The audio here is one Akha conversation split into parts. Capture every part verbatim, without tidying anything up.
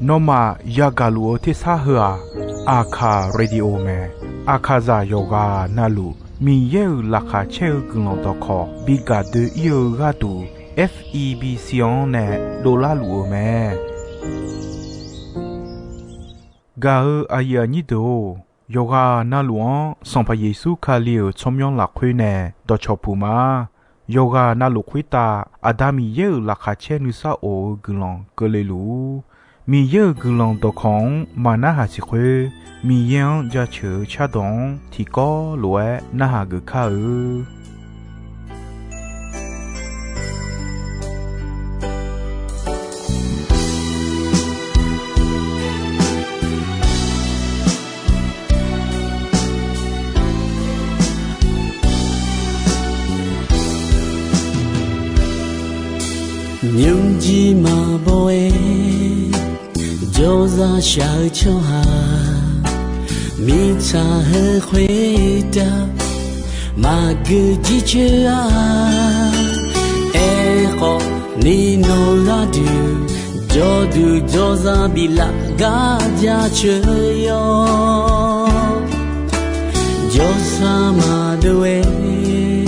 Nawmaf yagaq luf-eu tersar heu-aq, Aqkaq radio mae. Aqkaqzaq yawqghaq navluf Miqyaer-euq laqkhaq caer-eu guiqlanq dawqkawq bi gaq doe-ir-eu gharduq, F E B C-anr nae dovlar luf-eu mae. Gaq-eu aqyuif aqnyir deuq-or, yawqghaq navluf-anr Sanqpaq Yeqsur Kali-euq tsawrmyanr lafkhoer nae dawqcawq puq ma. Yawqghaq navluf khoertav Aqda Miqyaer-euq laqkhaq caer nuisar of-eu guiqlanq keuvle luf-ur. Miqyaer-euq guiqlanq dawqkawq-anr maqnarhaq siq khoer, Miqyaer-anr jaceuq-eu cardawq-anr tiqkawv lof-aer narhaq geuf kar-eu. Nymrjir maqbaw-aer jawrzaq shaq-eu tsawrhaq, mirtsaq heu khoertav maqgeu jircoer-a. Aerkhawf, ninawq gharduq jawrduq jawrzaq biflaf gar jaceuq yawr. Jawrshar maqdov-aer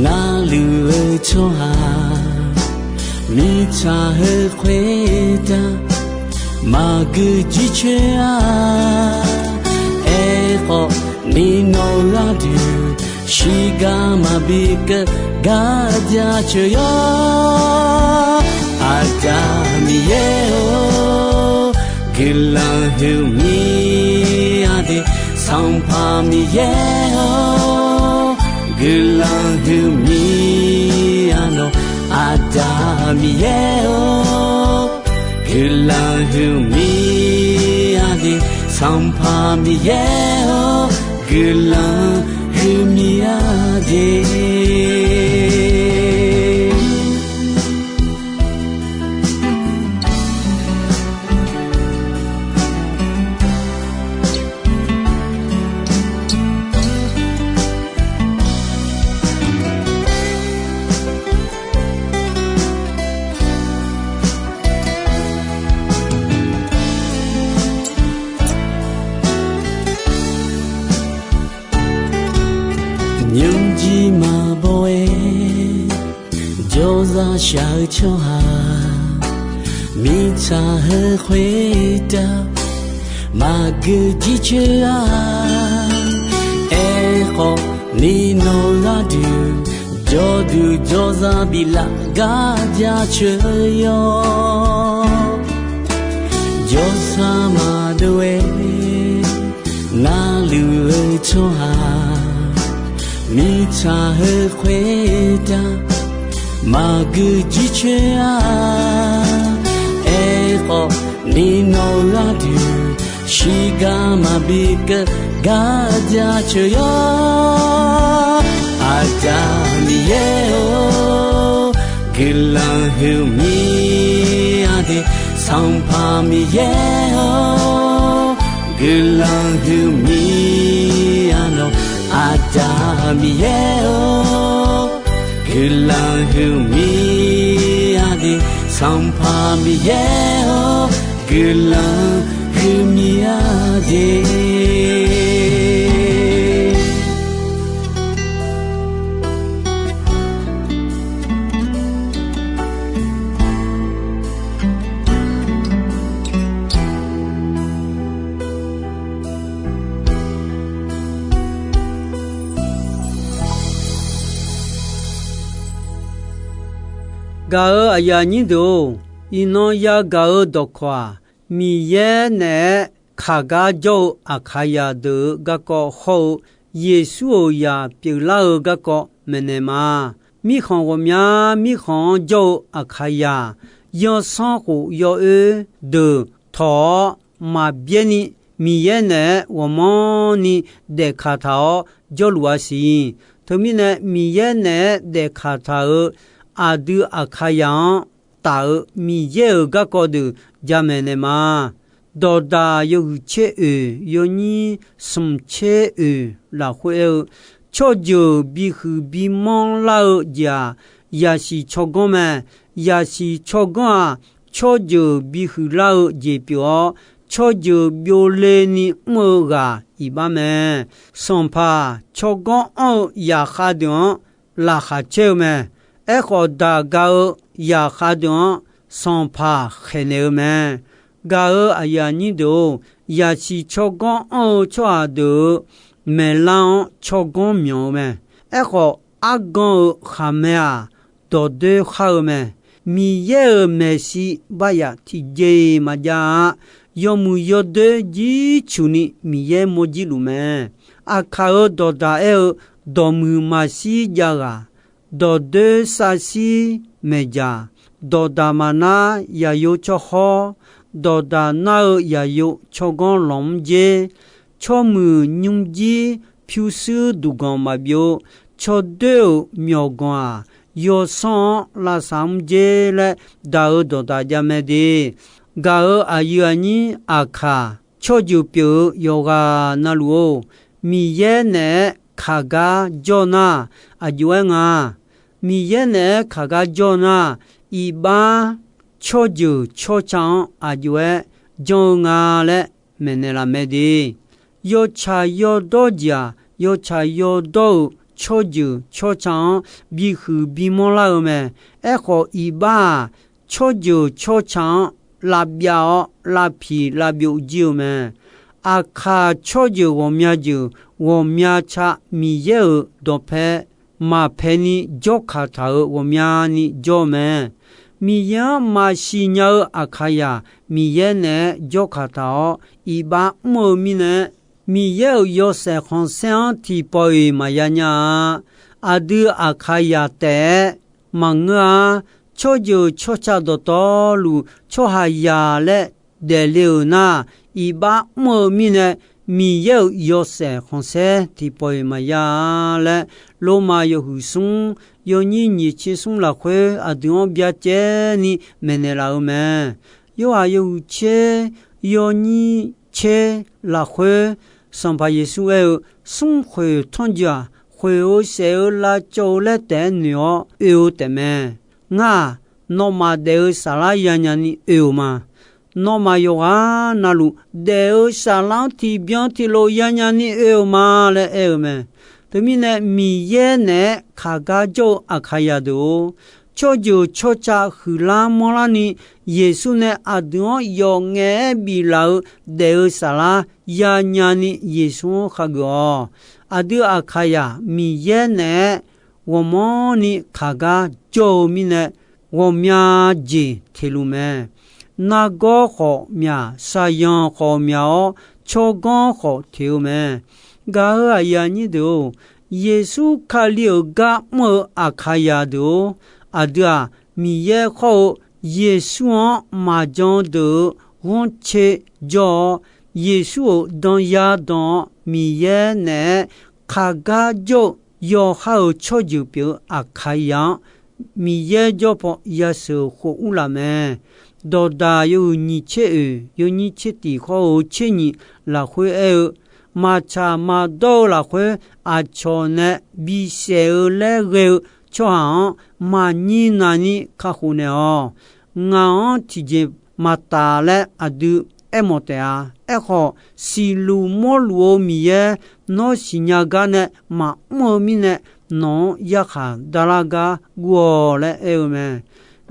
narluf-eu tsawrhaq, mirtsaq heu khoertav maqgeu jircoer-a. Aerkhawf, ninawq gharduq shiqgaq maqbi keuv gar jaceuq yawr. Aqda Miqyaer-or, guiqlanq huiqmir-a de. Sanqpaq Miqyaer-or, guiqlanq huiqmir-a nawq. Aqda Miqyaer-or, guiqlanq huiqmir-a de. Sanqpaq Miqyaer-or, guiqlanq huiqmir-a de. Nymrjir maqbaw-aer jawrzaq shaq-eu tsawrhaq, mirtsaq heu khoertav maqgeu jircoer-a. Aerkhawf, ninawq gharduq jawrduq jawrzaq biflaf gar jaceuq yawr. Jawrshar maqdov-aer narluf-eu tsawrhaq, mirtsaq heu khoertav maqgeu jircoer-a. Aerkhawf, ninawq gharduq shiqgaq maqbi keuv gar jaceuq yawr. Aqda Miqyaer-or, guiqlanq huiqmir-a de. Sanqpaq Miqyaer-or, guiqlanq huiqmir-a nawq. Aqda Miqyaer-or, guiqlanq huiqmir-a de. Sanqpaq Miqyaer-or, guiqlanq huiqmir-a de. Gaq-eu aqyuif aqnyir deuq-or, iqnan yagaq-eu dawqkawq-aq, Miqyaer naeq-aer kaq gar jawr-eu Aqkaqzaq deuq-euq garkawv hawr-eu, Yeqsur-euq zaq pyeuflar-eu garkawv maeqnaeq ma. Mirkhanq ghawqmya mirkhanq-anr jawr-eu Aqkaqzaq, zanrsanrkhof yawoer deuq tawq-awr maqbyaer ni, Miqyaer naeq-aer ghawqmanrni daefkaq taq-awr jawrluf-a siq. Teumirnae, Miqyaer naeq-aer daefkaq taq-euq aqdui Aqkaqzaq-anr taf-eu Miqyaer-euq garkawv deuq jamaeq naeq ma. Dawqdaq yawhuiq tser oeq, yawnyir smq tser oeq lafkhoer aer-eu, tsawrjeuq bihuiq bimanr lar-eu jeq-aq, yasiq tsawrganr mae. Yasiq tsawrganr-aq, tsawrjeuq bihuiq lar-eu jeq pyeuf-awr, tsawrjeuq byovle ni mr-eu ghaq iqbax mae. Sanqpaq tsawrganr anr-eu zaqkhav deuq-anr laqkhaq caer-eu mae. Aerkhawf, daq ga-eu zaqkhav deuq-anr Sanqpaq khaeqnaeq-eu mae. Gaq-euq aqyuif aqnyir deuq-or, zaqsiq tsawrganr anr-eu tsawrhaq deuq-euq maeqlar-anr tsawrganr myanq-eu mae. Aerkhawf, argan-euq khaqmae-aq, dawqdoer khar-eu mae. Miqyaer-euq maeqshi baryaf tiqjeq-iq maqjav-a. Yawmuiq yawdoer jircuq ni Miqyaer mawrjir luf mae. Aqkaq-euq dawqdaq aer-eu, dawqmuiq maqshir jav ghaq, dawqdoer savshir maeqjaq, dawqdaq maqnar yaqyo tsawrhawr, dawqdaq nar-eu yaqyo tsawrganr lanq mr jer. Tsawrmuiq nymrjir pyurshuir duqganq maqbyov, tsawrdoer-euq myawqganq-aq, yawsanr-anr lavsav mr jer laer daq-euq dawqdaq javmae de. Gaq-euq aqyuif aqnyir Aqkaq tsawrjeuq pyeuf-eu yawqghaq na luf-or, Miqyaer naeq-aer kaqgar jawr nar, aqjox-aer nga. Miqyaer naeq-aer kaqgar jawr nar, iqbax tsawrjeuq tsawrca-anr aqjox-aer janr-eu nga laer maeqnaeq laf mae de. Yawtsaq yawdawr jeq-aq, yawtsaq yawdawr-euq tsawrjeuq tsawrca-anr bihuiq bimanr lar-eu mae. Aerkhawf, iqbax-aq, tsawrjeuq tsawrca-anr lavbyav-awr lavpiq lavbyov jir-eu mae. Aqkaq tsawrjeuq ghawqmya jeuq ghawqmya ca Miqyaer-euq dawqpae maqpae ni jawrkaq taq-euq ghawqmyani jawr-eu mae. Miqyaer-anr maqsiq nya-eu Aqkaqzaq Miqyaer naeq-aer jawrkaq taq-awr iqbax mr-eu mirnae, Miqyaer-euq yawshaef khanqsaer-anr tiqpawf-iq maqya nya-a. Aqdui Aqkaqzaq taef-aer maqngeur-a. Tsawrjeuq tsawrca dawqtawvluf tsawrhaqzaq laer daefle-euq nar, iqbax mr-eu mirnae Miqyaer-euq yawshaef khanqsaer tiqpawf-iq maqya-a laer, Lormav yawhuiq smr yawnyir nyiq tser smr lafkhoer aqdui-anr byacaevni maeqnaeq laf-eu mae. Yorhaq yawhuiq tser yawnyir tser lafkhoer, Sanqpaq Yeqsur aer-eu, Smrkhoeq tanrjoe-aq, khoeq-eu saef-eu lavcawv-eu laer taef-aer noeq-awr oe-eu taefmae. Ngar-aq, nawmaf daef-eu saflar yanya ni oe-euq ma. Nawmaf yawqghaq navluf daef-eu saflar-anr tiqbyan tiqlof yanya ni oe-euq ma laer aer-eu mae. Teumirnae, Miqyaer naeq-aer kaqgar jawr-eu Aqkaqzaq deuq-or, tsawrjeuq tsawrca huiqlar manrlar ni, Yeqsur nae aqdui-anr yawf ngaef-aer biflaf-eu daef-eu saflar yanya ni Yeqsur-anr khageuf-awq. Aqdui Aqkaqzaq Miqyaer naeq-aer ghawqmanrni kaqgar jawr-eu mirnae, ghawqmya jeq teqluf mae. Nargawr khawf myaq, saqyanq khawf myaq-awr, tsawrganr khawf teq-eu mae. Gaq-euq aqyuif aqnyir deuq-or, Yeqsur Kali-euq gar mr-eu Aqkaqzaq deuq-or, aqdui-aq, Miqyaer khawr-eu Yeqsur-anr maqjan deuq-eu ghanrcae jawr-awr, Yeqsur-euq danya dan-awr Miqyaer naeq-aer kaqgar jawr-eu yawqha-euq tsawrjeuq pyeuf-eu Aqkaqzaq-anr Miqyaer jawr paw yasheuq khof urlaf mae. Dawqdaq yawhuiq nyiq tser oeq, yawnyir tser tiq khawr-eu tser nyiq lafkhoer aer-eu, maqtsaq maqdawr-eu lafkhoer aqcawq nae bisaef-eu laer ghae-eu tsawrhaq-anr maqnyir navni kakhof naeq-awq. Ngaq-anr tiqjeq maqtaf laer aqdui aermawf taef-a. Aerkhawf, siqluf mawrluf-eu Miqyaer nawr siqnya gar nae maqmr-eu mirnae, nawq-anr yarkhaq darlar gar guv-awq laer aer-eu mae.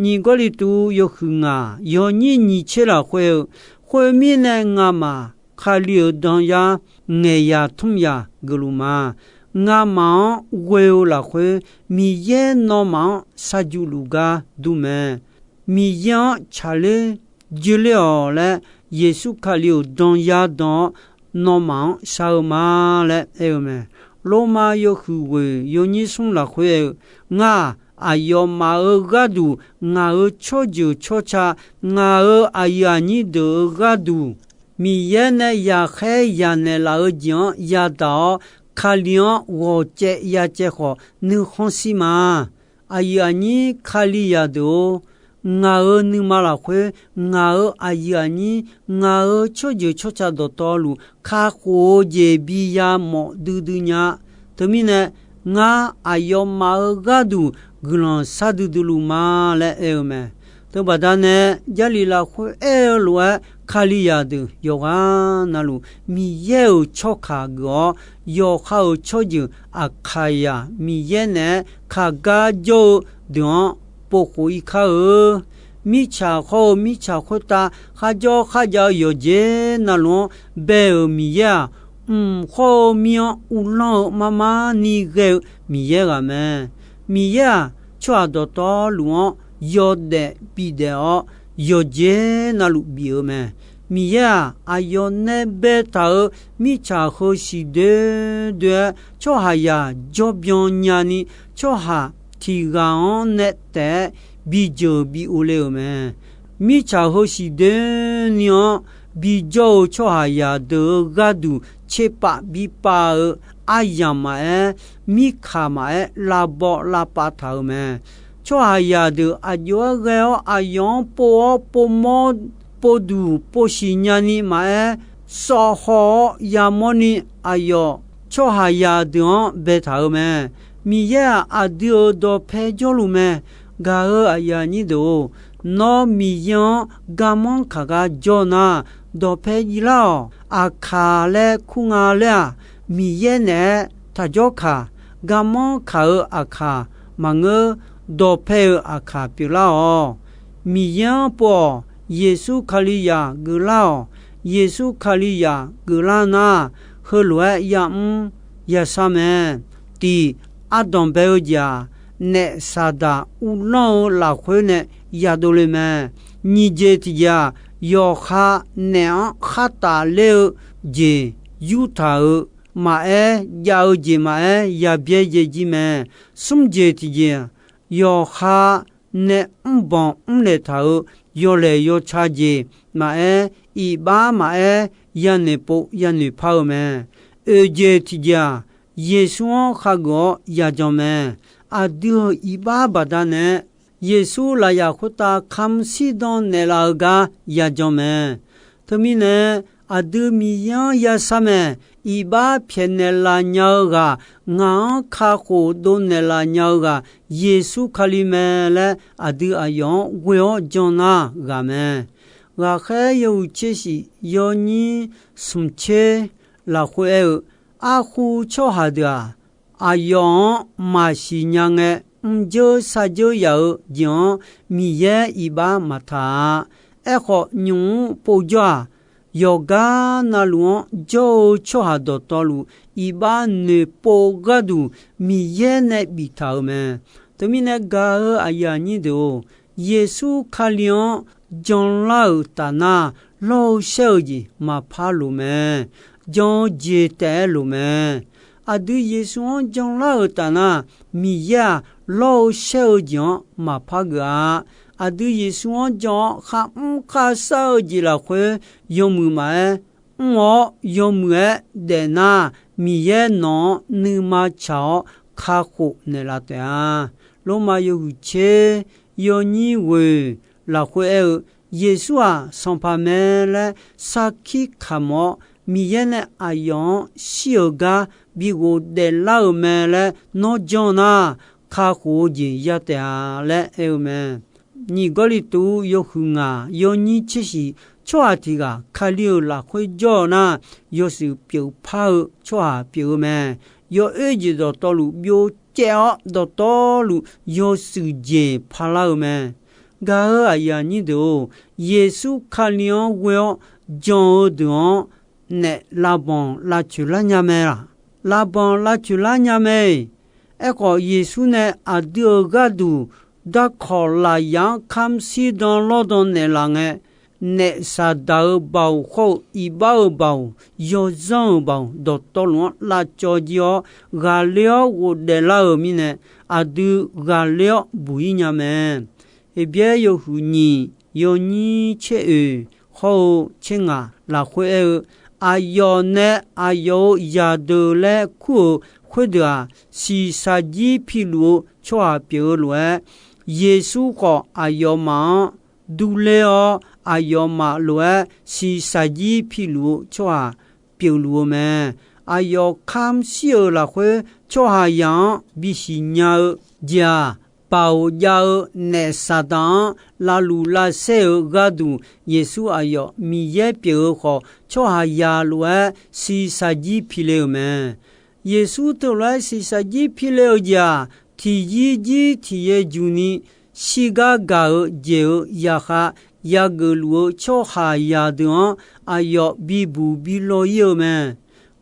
Nyiq Gawrliqtu yawhuiq ngaq yawnyir nyiq tser lafkhoer-eu, khoermirnae ngamaf Kali-euq danyar ngaeqzaq tmr zaq geufluf ma. Ngamaf-anr ghoe-eu lafkhoer Miqyaer nawmaf-anr shar juf luf gar dur mae. Miqyaer-anr tsaqler joeler-awq laer, Yeqsur Kali-euq danyar dan-awr nawmaf-anr shar-eu ma laer aer-eu mae. Lormav yawhuiq ghoeq yawnyir smr lafkhoer aer-eu, ngar aqyawfmaf-euq gharduq, ngaq-euq tsawrjeuq tsawrca, ngaq-euq aqyuif aqnyir deuq-euq gharduq, Miqyaer nae yaqkhaer yaqnaeq laf-eu jeq-anr yadaq-awr, Kali-anr ghawqcaev yacaev khawf nuikhanr shir ma. Aqyuif aqnyir Kalizaq deuq-or, ngaq-euq nuima lafkhoer, ngaq-euq aqyuif aqnyir, ngaq-euq tsawrjeuq tsawrca dawqtawvluf kakhof-eu jeq bi yamawf duidui nya. Teumirnae, ngar aqyawfmaf-euq gharduq guiqlanq shar duidui luf ma laer aer-eu mae. Teubaqda nae Jarlif lafkhoer aer-eu lof-aer, Kalizaq deuq yawqghaq navluf Miqyaer-euq tsawrkaq geuf-awr, yawqha-euq tsawrjeuq Aqkaqzaq Miqyaer naeq-aer kaqgar jawr-eu deuq-anr povkhof ir kar-eu. Mirtsaq hawr-eu mirtsaq khoertav kharjawr kharjav-eu yawqjeq navluf-anr bae-euq Miqyaer-aq, mq hawr-eu mir-anr uvlanr-eu mar mar ni ghae-eu Miqyaer ghaq mae. Miqyaer-aq, tsawrhaq dawqtawvluf-anr yawdaef bidaef-awr, yawqjeq navluf bif-eu mae. Miqyaer-aq, aqyawf nae baetaq-euq mirtsaq heu siqdoer doer-aer, tsawrhaqzaq jawrbyan nyani, tsawrhaq tiq ghaq-anr nae taef-aer bijeuq bi uvle-euq mae. Mirtsaq heu siqdoer ni-anr bijawr-eu tsawrhaqzaq deuq-euq gharduq tserpav bipav-eu aryamq maqaer, mirkaq maqaer, lavbaw lavpav taq-euq mae. Tsawrhaqzaq deuq aqjox-aer ghae-awr, aqyawf-anr pov-awr povmawr, povduq povsiq nyani maqaer, sawf haw-awr yamawrni aqyawf tsawrhaqzaq deuq-anr baetaq-euq mae. Miqyaer-aq, aqdui-euq dawqpae jawrluf mae. Gaq-eu aqyuif aqnyir deuq-or, nawr Miqyaer-anr garmanr kaq gar jawr nar, dawqpae jiv-lar-awq. Aqkaq laer kur nga laer-aq, Miqyaer naeq-aer taqjawr kaq, garmanr kaq-eu aqkaq maqngeur, dawqpae-euq aqkaq pyeuflar-awq. Miqyaer-anr pov-awq. Yeqsur Kalizaq geuflar-awq. Yeqsur Kalizaq geuflar nar, heulof-aer yamr yashar mae. Tiq, ardanq bae-eu jeq-aq, naef Saqdaq uvlanr-eu lafkhoer nae yadov le mae. Nyiq jeq tiqjeq-aq, yawqha naef-anr khartaf ler-eu jeq yurtaq-euq maqaer, jav-eu jeq maqaer, yabyaer yaejir mae. Smr jeq tiqjeq-aq, yawqha nae mrbanq mrlaeq taq-euq yawlaeq yawca jeq maqaer, iqbax maqaer, yanoeq pov yanoeq par-eu mae. Oeq jeq tiqjeq-aq, Yeqsur-anr khageuf-awr yajan mae. Aqdui-euq iqbax baqdanae Yeqsur lafyaq khoertav kamq shirdan naeqlaf-eu gar yajan mae. Teumirnae, aqdui Miqyaer-anr yashar mae. Iqbax pyaeqnaeq laf nya-eu ghaq, ngaq-anr kakhof dovnaeq laf nya-eu ghaq, Yeqsur Kali mae laer aqdui aqyawf-anr ghoe-awr jan nar ghaq mae. Ghaqkhaer yawhuiq tser shif yawnyir smq tser lafkhoer aer-eu, arhu tsawrhaq deuq-aq, aqyawf-anr maqsiq nya ngae, mrjeur sarjeur yaf-eu jeq-anr Miqyaer iqbax maqtaq-a. Aerkhawf, nymq-mr povjawr-aq, yawqgar navluf-anr jawr-eu tsawrhaq dawqtawvluf iqbax noeqpov gharduq Miqyaer nae biftaq-euq mae. Teumirnae gaq-eu aqyuif aqnyir deuq-or, Yeqsur Kali-anr janlar-euq tafnar, lawr-eu shaer-eu jeq maqpar loq mae. Jan-eu jeq taef-aer loq mae. Aqdui Yeqsur-anr janlar-euq tafnar, Miqyaer-aq, lawr-eu shaer-eu jeq-anr maqpar geuf-a. Aqdui Yeqsur-anr jan-awr kharmr kharshar-eu jeq lafkhoer yawmuiq maqaer, mr-awr yawmuiq-aer daef nar, Miqyaer nawq-anr nuima tsaq-awr kakhof naeqlaf taef-a. Lormav yawhuiq tser yawnyir ghoeq lafkhoer aer-eu, Yeqsur-aq Sanqpaq mae laer sarkir kamq-awr, Miqyaer nae aqyawf-anr shir-euq gar bi ghofdaef lar-euq mae laer nawr janr nar, kakhof-eu jeq ya taef-a laer aer-eu mae. Nyiq Gawrliqtu yawhuiq ngaq yawnyir tser shif, tsawrhaq tiq ghaq Kali-euq lafkhoer jawr-eu nar, yawshuif pyeuf par-eu tsawrhaq pyeuf-eu mae. Yawoer jeq dawqtawvluf byovcaev-awr dawqtawvluf yawshuif jeq parlar-eu mae. Gaq-eu aqyuif aqnyir deuq-or, Yeqsur Kali-anr ghoe-awr jan-eu deuq-anr naef lavbanq lavcoeq lar nya mae laq? Lavbanq lavcoeq lar nya mae. Aerkhawf, Yeqsur nae aqdui-euq gharduq darkawq lafyaq-anr kamq shirdan lawrdan naeqlaf ngae, naef Saqdaq-euq baoq khawr-eu iqbax-euq baoq, yawzanr-euq baoq dawqtawvluf-anr lavcawv jir-awr, ghaqler-awr ghofdaef lar-euq mirnae, aqdui ghaqler-awr buq-ir nya mae. Heqbyaer yawhuiq nyiq yawnyir tser oeq hawr-eu tser ngaq lafkhoer aer-eu, aqyawf nae aqyawf-euq zaqdeuq laer kur-euq khoerdeuq-aq, shiqshaq jir piluf-eu tsawrhaq pyeuf-eu lof-aer, Yeqsur khawf aqyawfmaf-anr durler-awr, aqyawfmaf lof-aer shiqshaq jir piluf-eu tsawrhaq pyeufluf-eu mae. Aqyawf kamq shir-euq lafkhoer tsawrhaqzaq-anr bisiq nya-eu jeq-aq, baoq jav-eu naef Saqdaq-anr lavluf lavsaer-euq gharduq, Yeqsur aqyawf Miqyaer pyeuf-eu khawf, tsawrhaqzaq lof-aer shiqshaq jir pile-euq mae. Yeqsur teulof-aer shiqshaq jir pile-eu jeq-aq, tiqyir jir tiqyaer juq ni shirgar gaq-eu jeq-euq zaqkhav yageuf luf-eu tsawrhaqzaq deuq-anr aqyawf bibuq bi law ir-eu mae.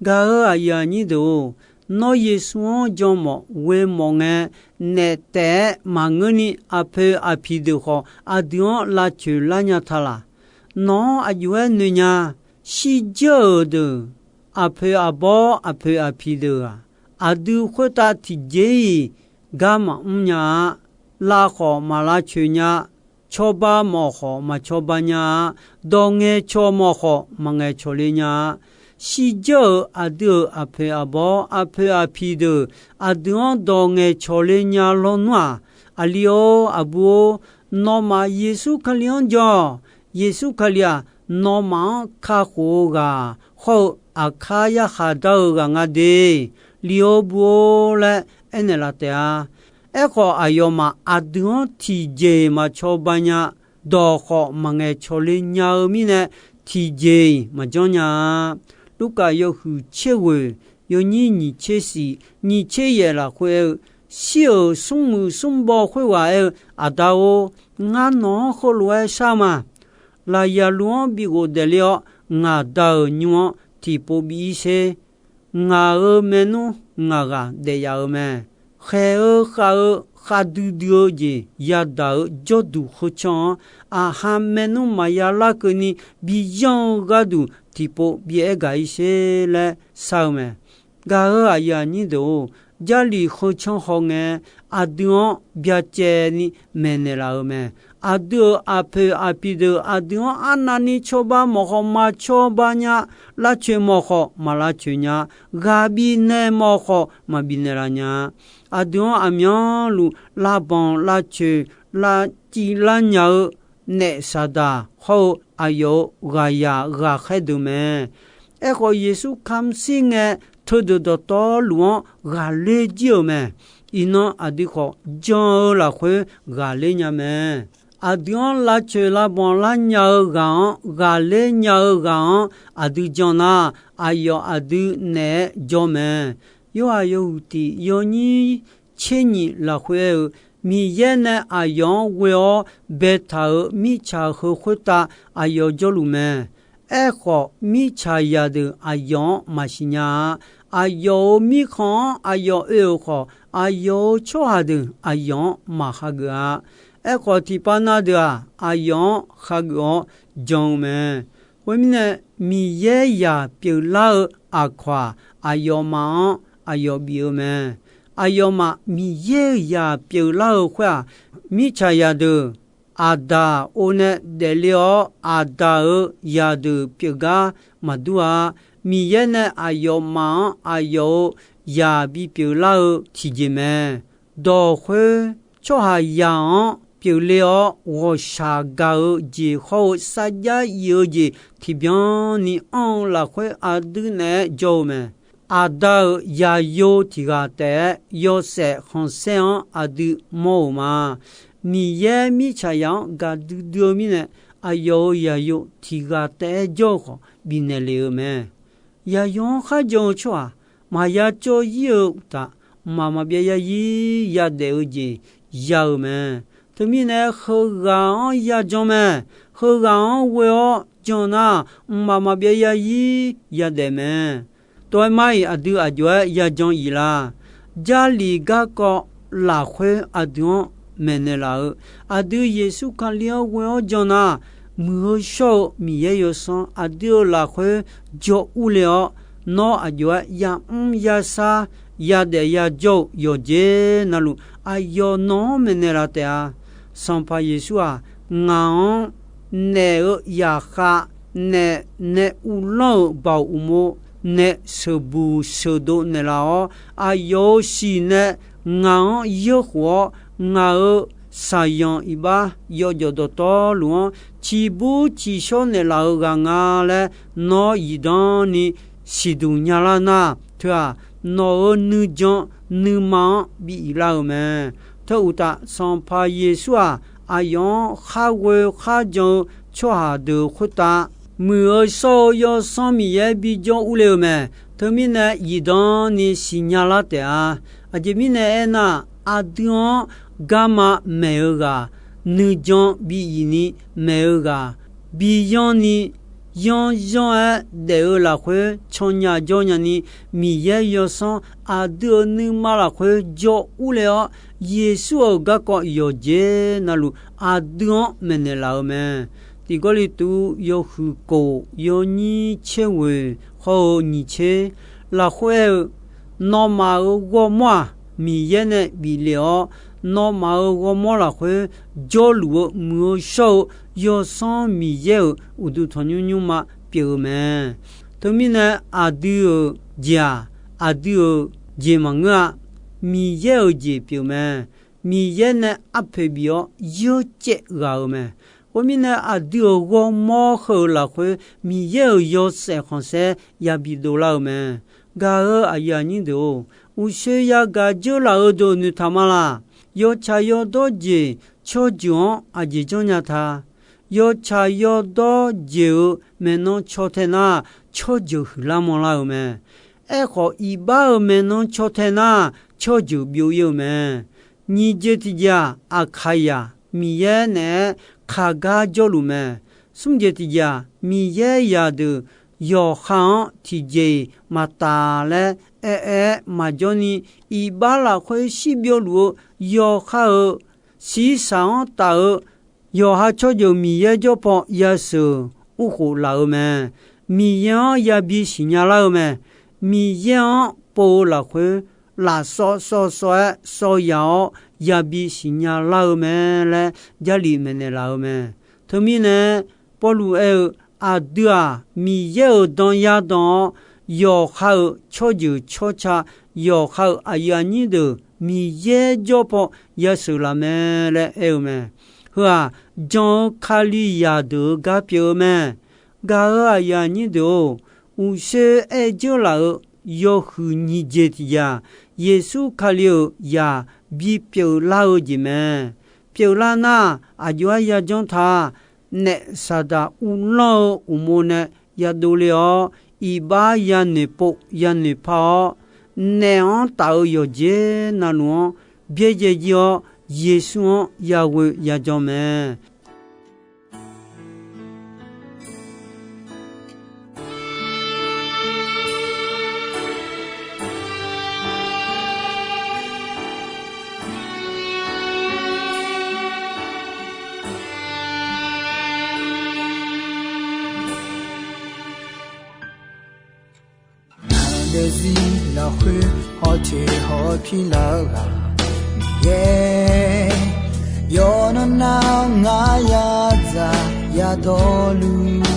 Gaq-euq aqyuif aqnyir deuq-or, nawr Yeqsur-anr jan mawf ghoe mawf ngae, naef taef-aer maqngeurni aqpoeq aqpiq deuq khawf, aqdui-anr lavcoeq lar nya ta laq? Nawq-anr aqjox-aer noeq nya. Shirdzeur-euq deuq, aqpoeq aqbawr aqpoeq aqpiq deuq-aq, aqdui khoertav tiqjeq-iq gar maqmr nya-a. Lav khawf maq lavcoeq nya. Cawba mawf khawf maq cawba nya-a. Dawq ngaeqcawq mawf khawf maq ngaeqcawq le nya-a. Shirdzeur-euq aqdui-euq aqpoeq aqbawr aqpoeq aqpiq deuq, aqdui-anr dawq ngaeqcawq le nya lawnmr-aq, aqli-or aqbur-or, nawmaf Yeqsur Kali-anr jan-awq. Yeqsur Kali-aq, nawmaf-anr kakhof-eu ghaq hawr-eu aqkar yarkhaq dar-eu ghaq nga de. Li-or bur-or laer aernaeq laf taef-a. Aerkhawf, aqyawfmaf aqdui-anr tiqjeq-iq maq cawba nya. Dawq khawf maq ngaeqcawq le nya-eu mirnae, tiqjeq-iq maqjanr nya-a. Lurkaf yawhuiq tser ghoeq, yawnyir nyiq tser shif, nyiq tser yaef lafkhoer aer-eu, shir-euq smrmuiq smrbaw khoerghaq aer-eu, Aqda-or, ngar nawq-anr heulof-aer shar ma. Lafyaqluf-anr bi ghofdaef ler-awr, ngaq Da-euq nymr-anr tiqpov bi ir sher. Ngaq-euq maernmr ngaq ghaq daef yaf-eu mae. Khaeq-eu khav-eu khavdui dui-eu jeq yadaq-euq jawrduq heu can-anr, aqha maernmr maqya larkeuv ni bi yanr-eu gharduq tiqpov bi aer gaq ir sher laer shar-eu mae. Gaq-euq aqyuif aqnyir deuq-or, Jarlif heu can hawngae, aqdui-anr byacaevni maeqnaeq laf-eu mae. Aqdui-euq aqpoeq aqpiq deuq aqdui-anr arnavni cawba mawf khawf maq cawba nya, lavcoeq mawf khawf maq lavcoeq nya, ghaq bifnaeq mawf khawf maq bifnaeq laf nya. Aqdui-anr aqmyanluf lavbanq lavcoeq lavciv lar nya-eu naef Saqdaq hawr-eu aqyawf-euq ghaqzaq ghaqkhaer deuq mae. Aerkhawf, Yeqsur kamq shir ngae, teudeuq dawqtawvluf-anr ghaqler jir-euq mae. Iqnan aqdui khawf, jan-eu lafkhoer ghaqler nya mae. Aqdui-anr lavcoeq lavbanq lar nya-eu ghaq-anr, ghaqler nya-eu ghaq-anr aqdui jan nar, aqyawf aqdui naeq-aer jawr mae. Yorhaq yawhuiq tiq yawnyir tser nyiq lafkhoer aer-eu, Miqyaer nae aqyawf-anr ghoe-awr baetaq-euq mirtsaq heu khoertav aqyawf jawrluf mae. Aerkhawf, mirtsaq zaqdeuq aqyawf-anr maqsiq nya-a. Aqyawf-euq mirkhanq-anr aqyawf oe-euq khawf, aqyawf-euq tsawrhaq deuq aqyawf-anr maqhageuf-a. Aerkhawf, tiqpav na deuq-aq, aqyawf-anr hageuf-awr jan-eu mae. Khoermirnae, Miqyaer zaq pyeuflar-eu aqkawq-aq, aqyawfmaf-anr aqyawf bif-eu mae. Aqyawfmaf Miqyaer-euq zaq pyeuflar-eu khoer-aq, mirtsaq zaqdeuq Aqdaq or nae daefle-awr, Aqdaq-euq zaqdeuq pyeufgar maqdur-a. Miqyaer nae aqyawfmaf-anr aqyawf-euq zaq bipyeuf lar-eu tiqjeq mae. Dawq khoer, tsawrhaqzaq-anr pyeufle-awr ghawqshaq gaq-eu jeq hawr-eu sarjax if-eu jeq tiqbyan ni anr-eu lafkhoer aqdui naeq-aer jawr-eu mae. Aqda-euq zaqyo tiq ghaq taef-aer yawshaef khanqsaer-anr aqdui mawr-euq ma. Miqyaer mirtsaqzaq-anr gaqdui dui-eu mirnae, aqyawf-euq zaqyo tiq ghaq taef-aer jawr-eu khawf bifnaeq lef-eu mae. Zaqyo-anr kharjan-eu tsawrhaq maqya cawv ir-eu uqtaf, mqmaq maqbyav yazir yadaef-eu jeq ya-euq mae. Teumirnae, heughaq-anr yajan mae. Heughaq-anr ghoe-awr jan nar, mqmaq maqbyav yazir yadaef mae. Tov-aer mar-iq aqdui aqjox-aer yajan if la. Jarlif garkawv lafkhoer aqdui-anr maeqnaeq laf-eu, aqdui Yeqsur Kali-anr ghoe-awr jan nar, muiq-eu shawr-eu Miqyaer Yawsanr aqdui-euq lafkhoer jawr urle-awr, nawr aqjox-aer yamr yashar yadaef yajawr-eu yawqjeq navluf, aqyawf nawq-anr maeqnaeq laf taef-a. Sanqpaq Yeqsur-aq, ngaq-anr naef-eu zaqkhav, naef nae uvlanr-eu baoq uqmov, naef sheuqbuq sheuqdov naeqlaf-awr, aqyawf-euq siq nae ngaq-anr yeurkhof-awr, ngaq-euq shaqyanq iqbax yawjawf dawqtawvluf-anr ciqbur ciqshawr naeqlaf-eu ghaq nga laer nawr zifdan ni siqduq nyalar nar, teu-aq, nawq-euq nuijan nuima-anr bi iflar-eu mae. Teu uqtaf, Sanqpaq Yeqsur-aq, aqyawf-anr khar ghoe khar jan-eu tsawrhaq deuq khoertav, muiq-eu shawr-eu Yawsanr Miqyaer bijawr urle-euq mae. Teumirnae, zifdan ni siqnya lar taef-a. Aqjeq mirnae aernar, aqdui-anr garma maeq-eu ghaq, nuijan bi iq ni maeq-eu ghaq, bi yanr ni yanr yanr-aer daef-eu lafkhoer cannya jawr nyani, Miqyaer Yawsanr aqdui-euq nuima lafkhoer jawr urle-awr, Yeqsur-euq garkawv yawqjeq navluf aqdui-anr maeqnaeq laf-eu mae. Tiq Gawrliqtu yawhuiq kof yawnyir tser ghoeq hawr-eu nyiq tser lafkhoer aer-eu, nawmaf-euq ghawrmawr-aq, Miqyaer nae bif lef-awr, nawmaf-euq ghawrmawr lafkhoer jawrluf-eu muiq-eu shawr-eu Yawsanr Miqyaer-euq uqduq tanqnymr nymrma pyeuf-eu mae. Teumirnae, aqdui-euq jeq-aq, aqdui-euq jeq maqngeur-a. Miqyaer-euq jeq pyeuf mae. Miqyaer nae arpoeq bif-awr yawcaev ghaq-euq mae. Khoermirnae, aqdui-euq ghawrmawr heu-euq lafkhoer Miqyaer-euq yawshaef khanqsaer yabi dovlar-eu mae. Gaq-eu aqyuif aqnyir deuq-or, uqshoe yagaq dzeurlaf-eu deuq noeqtaq ma laq. Yawtsaq yawdawr jeq tsawrjeuq-anr aqjeq janrnya ta? Yawtsaq yawdawr jeq-euq maeqnan caw tae nar, tsawrjeuq huiqlar manrlar-eu mae. Aerkhawf, iqbax-euq maeqnan caw tae nar, tsawrjeuq byov-ir-eu mae. Nyiq jeq tiqjeq-aq, Aqkaqyaq Miqyaer naeq-aer kaqgar jawrluf mae. Smr jeq tiqjeq-aq, Miqyaer zaqdeuq yawqha-anr tiqjeq-iq maqtaf laer aer-aer maqjawr ni, iqbax lafkhoer shirbyov luf-eu yawqha-euq shiqshaq-anr taf-eu yawqha tsawrjeuq Miqyaer jawr paw yasheuq urkhof laf-eu mae. Miqyaer-anr yabi siqnya lar-eu mae. Miqyaer-anr pov-eu lafkhoer lafsawv sawv sawv-aer sawv yaf-awr yabi siqnya lar-eu mae laer Jarlif maeqnaeq laf-eu mae. Teumirnae, Pawrluv aer-eu, aqdui-aq, Miqyaer-euq dan yardanq-awr, yawqha-euq tsawrjeuq tsawrca, yawqha-euq aqyuif aqnyir deuq Miqyaer jawr paw yasheuq laf mae laer aer-eu mae. Heu-aq, jan-eu Kali zaqdeuq-euq gar pyeuf-eu mae. Gaq-eu aqyuif aqnyir deuq-or, uqshoe aer dzeurlaf-euq yawhuiq nyiq jeq tiqjeq-aq, Yeqsur Kali-euq zaq bipyeuf lar-eu jeq mae. Pyeuflar nar, aqjox-aer yajanr ta? Naef Saqdaq uvlanr-eu uqmov nae yadov le-awr, iqbax yanoeq pov yanoeq par-awr, naef-anr taf-eu yawqjeq navluf-anr byaerdzae jir-awr, Yeqsur-anr yaghoe yajan mae. Ngaq daefzir lafkhoer hawteq hawpir lar-eu ghaq Miqyaer, yawqnan nar ngar yadzaq yadawrluf,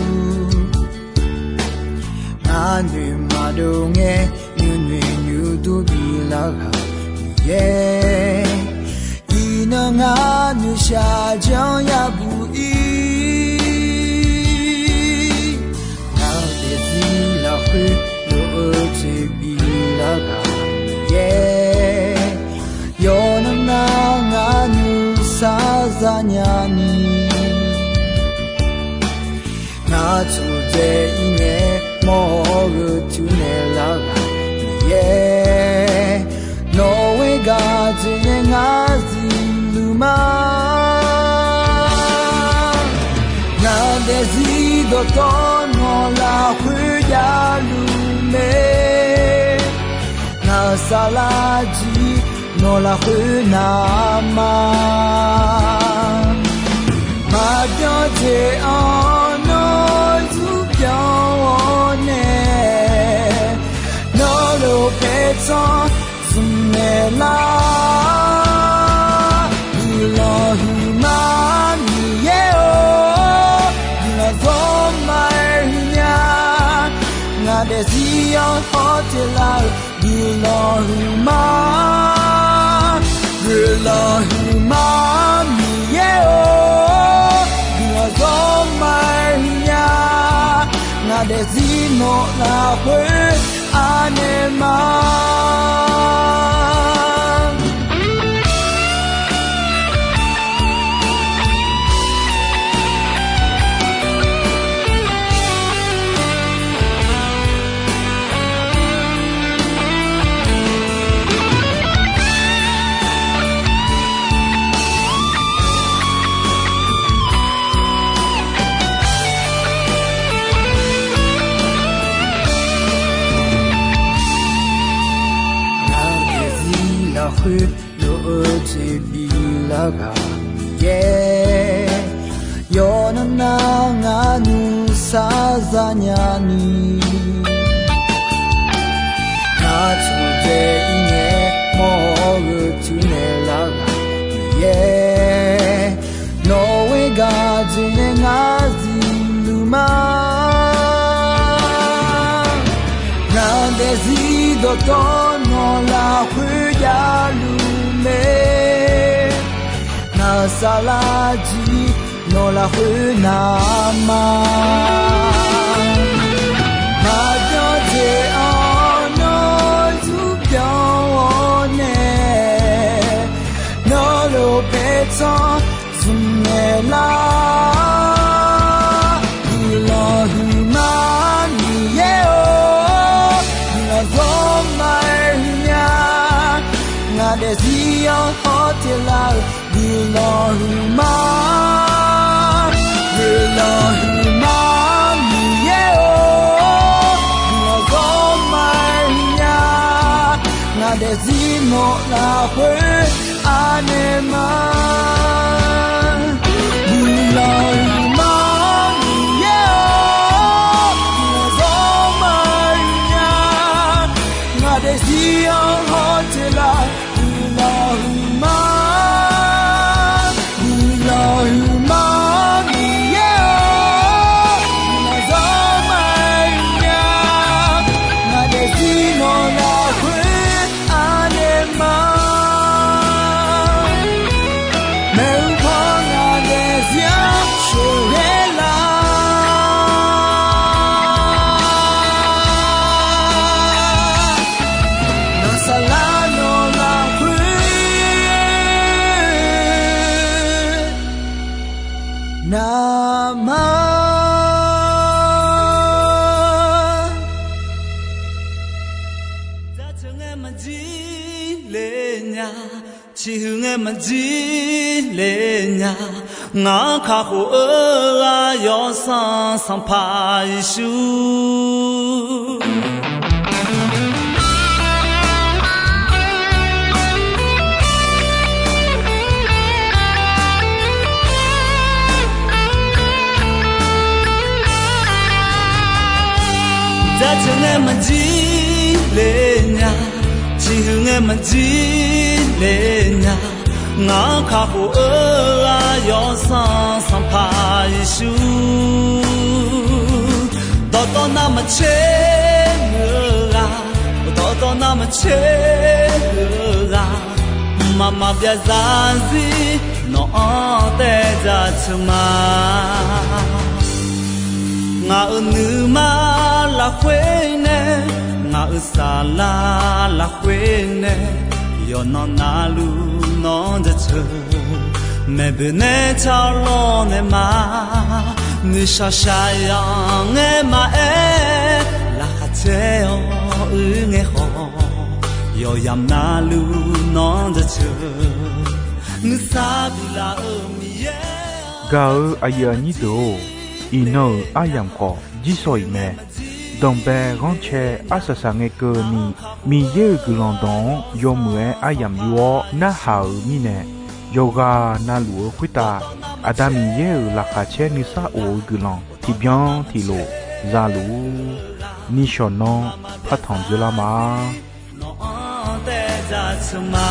ngar noeq maqdov ngae nuinoeq nuidur bilar ghaq Miqyaer, iqnan ngar noeqshaq janr yabuq ir. Ngaq daefzir lafkhoer lof-eu tseq bilar ghaq Miqyaer, yawqnan nar ngar nuisar zanya ni, ngar tsofdzae ir ngae mawr-awr gheutuf naeqlar ghaq Miqyaer, nawq-eu gaq jeq nae ngar zifluf ma. Ngaq daefzir dawqtawv nawq lafkhoer javluf mae. Ngaq-euq saflar jir nawq lafkhoer navma. Maqbyan jeq-anr nawr zurpyanq-awr nae, nawq lof paertsanr zmq naeqlar. Guiqlanq huiqma Miqyaer-or, guiqlanq zawr ma-aer huiqnya. Ngaq daefzir-anr hawteq lar-eu guiqlanq huiqma. Guiqlanq huiqma Miqyaer-or, guiqlanq zawr ma-aer huiqnya. Ngaq daefzir nawq lafkhoer anaeq ma. tazaq nyani, nar tmqdzae-ir ngae mawr-eu tuinaeq lar ghaq Miqyaer, nawq-eu gaq jeq nae ngar zifluf ma. Ngaq daefzir dawqtawvluf nawq lafkhoer javluf mae. Ngaq saflar jir nawq lafkhoer navma. Maqbyan jeq-anr nawr zurbyaq-awr nae, nawr lof paertsanr zmqnaeq lar. Guiqlanq huiqma Miqyaer-or, guiqlanq zawrma-aer huiqnya. Ngaq daefzir-anr hawteq lar-euq guiqlanq huiqma. Guiqlanq huiqma Miqyaer-or, guiqlanq zawrma-aer huiqnya. Ngaq daefzir nawq lafkhoer anaeq ma. Guiqlanq huiqma Miqyaer-or, guiqlanq zawrma-aer huiqnya. Ngaq daefzir-anr hawteq lar guiqlanq huiqma. Guiqlanq huiqma Miqyaer-or, guiqlanq zawrma-aer huiqnya. Ngaq daefzir nawq lafkhoer anaeq ma. Maeqhu paw ngaq daefzir-anr sheuqghae lar. Ngaq saflar nawq lafkhoer navma. Jaceuq ngae maqjir le nya, ciqhuiq ngae maqjir le nya, ngaq-anr kakhof-eu ghaq Yawsanr Sanqpaq Yeqsur. Jaceuq ngae maqjir le nya, ciqhuiq ngae maqjir le nya, ngaq-anr kakhof-eu ghaq Yawsanr Sanqpaq Yeqsur. Dawqtawv navmaqtser muiq-eu ghaq, dawqtawv navmaqtser muiq-eu ghaq, mqmaq maqbyav zarzir nawq-anr taev jaceuq ma. Ngaq-euq nuima lafkhoer nae, ngaq-euq saflar lafkhoer nae, yawqnan navluf nawq-anr jaceuq. Maeqboeq nae tsawrlawr nae ma, nuishaq shaqyanq ngae maqaer, laqkhaq caer-awr uir ngae khawf, yawqyamq navluf nawq-anr jaceuq. Nuisar biflaf-euq Miqyaer-or. Gaq-eu aqyuif aqnyir deuq-or, iqnan-euq aryamq khawf jirsawq iq mae. Danqbae ghanrcae arsaq saq ngae keuvni, Miqyaer-euq guiqlanq dawq-anr yawmuiq-aer aryamq yur-awr narhaq-euq mirnae, yawqghaq navluf-eu khoertav Aqda Miqyaer-euq laqkhaq caer nuisar of-eu guiqlanq tiqbyan tiqlof za luf-ur. Nishawq nanr partanq dzeurlar ma. Nawq-anr taev jaceuq ma.